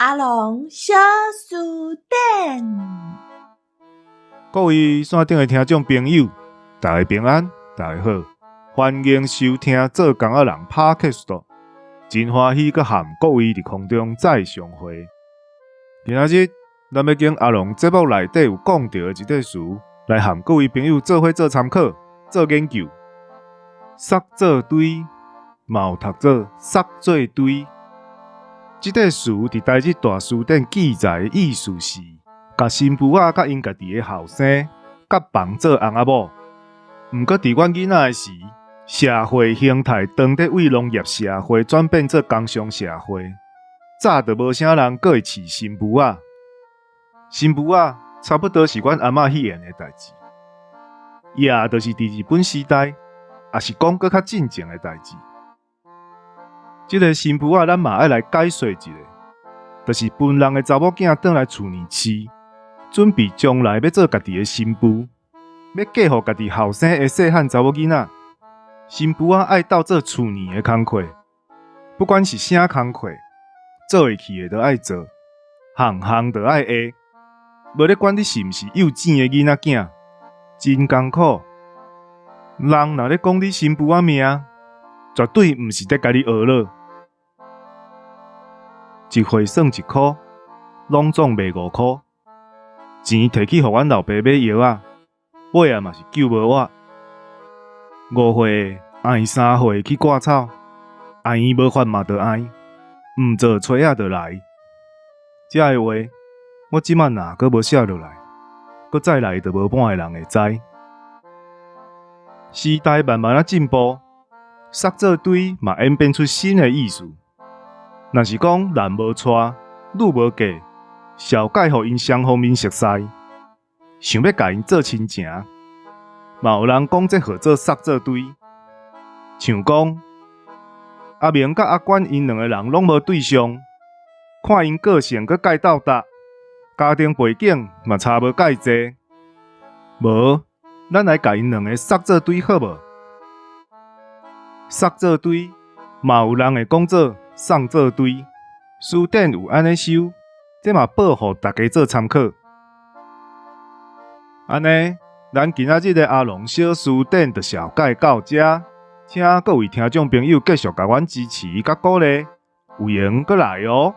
阿龍小辭典。各位線頂的聽眾朋友，大家平安，大家好，歡迎收聽做工仔人 Podcast，真歡喜閣和各位佇空中再相會。今仔日咱欲揀阿龍節目內底有講著的一塊詞，來和各位朋友做伙做參考、做研究。捒做堆，嘛有讀做捒做堆。這塊詞佇台日大辭典記載的意思是，共新婦仔佮𪜶家己的後生結房做翁仔某。毋過佇阮囡仔的時，社會形態當咧對農業社會轉變做工商社會，早就無啥人閣會飼新婦仔。新婦仔差不多是阮阿嬤彼緣的代誌，也就是佇日本時代，抑是講閣較進前的代誌。這个新婦仔，咱嘛愛來解說一下，就是分人的查某囝轉來厝呢飼，準備將來欲做家己的新婦，欲嫁予家己後生的細漢查某囡仔。新婦仔愛鬥做厝呢的工課，不管是啥工課，做會去的都愛做，項項都愛會，無咧管你是毋是幼稚的囡仔囝，真艱苦。人若咧講你新婦仔命，絕對毋是咧共你呵咾。一歲算一箍，攏總賣5箍。錢提去予阮老爸買藥仔，尾仔嘛是救無活。5歲愛3歲去割草，愛無法嘛著愛，毋做炊仔就來。這个話，我這馬若閣無寫落來，閣再來就無半个人會知。時代慢慢仔進步，捒做堆嘛演變出新的意思。若是講男無娶，女無嫁，紹介予𪜶雙方面熟似，想欲共𪜶做親情，嘛有人講這號做捒做堆。像講阿明佮阿管𪜶兩个人攏無對象，看𪜶個性閣蓋鬥搭，家庭背景嘛差無蓋濟，無，咱來共𪜶兩个捒做堆好無？捒做堆，嘛有人會講做送做堆，辭典有按呢收，這嘛報予大家做參考。按呢，咱今仔日的阿龍小辭典就紹介到遮，請各位聽眾朋友繼續共阮支持佮鼓勵，有閒閣來哦。